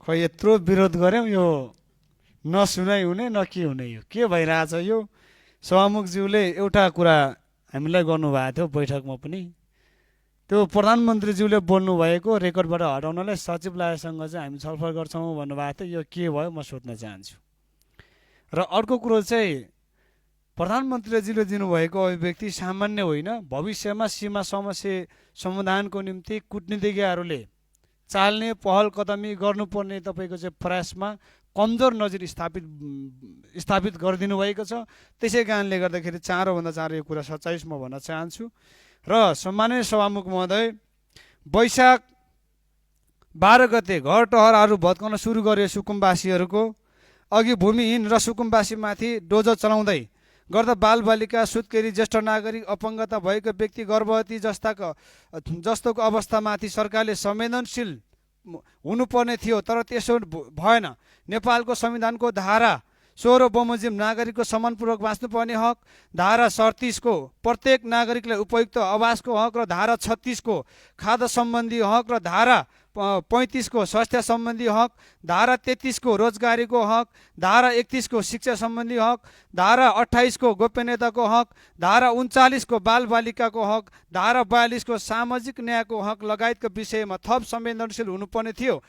खै यत्रो विरोध गऱ्यौँ यो नसुनाइ हुने न के हुने यो के भइरहेछ यो सभामुखज्यूले एउटा कुरा हामीलाई गर्नुभएको थियो बैठकमा पनि त्यो प्रधानमन्त्रीज्यूले बोल्नुभएको रेकर्डबाट हटाउनलाई सचिवालयसँग चाहिँ हामी छलफल गर्छौँ भन्नुभएको थियो यो के भयो म सोध्न चाहन्छु र अर्को कुरो चाहिँ प्रधानमन्त्रीजीले दिनुभएको अभिव्यक्ति सामान्य होइन भविष्यमा सीमा समस्या समाधानको निम्ति कूटनीतिज्ञहरूले चाल्ने पहल कदमी गर्नुपर्ने तपाईँको चाहिँ प्रयासमा कमजोर नजिर स्थापित गरिदिनु भएको छ त्यसै कारणले गर्दाखेरि चाँडोभन्दा चाँडो यो कुरा सच्चाइ म भन्न चाहन्छु र सम्माननीय सभामुख महोदय वैशाख 12 गते घर टहरहरू भत्काउन सुरु गरे सुकुम्बासीहरूको अघि भूमिहीन र सुकुम्बासीमाथि डोजर चलाउँदै गर्दा बालबालिका सुत्केरी ज्येष्ठ नागरिक अपङ्गता भएको व्यक्ति गर्भवती जस्तोको अवस्थामाथि सरकारले संवेदनशील हुनुपर्ने थियो तर त्यसो भएन। नेपालको संविधानको धारा 16 बमोजिम नागरिकको सम्मानपूर्वक बाँच्नुपर्ने हक, धारा 37 को प्रत्येक नागरिकलाई उपयुक्त आवासको हक र धारा 36 को खाद्य सम्बन्धी हक र धारा 35 को स्वास्थ्य सम्बन्धी हक, धारा 33 को रोजगारीको हक, धारा 31 को शिक्षा सम्बन्धी हक, धारा 28 को गोपनीयताको हक, धारा 39 को बालबालिकाको हक, धारा 42 को सामाजिक न्यायको हक लगायतको विषयमा थप संवेदनशील हुनुपर्ने थियो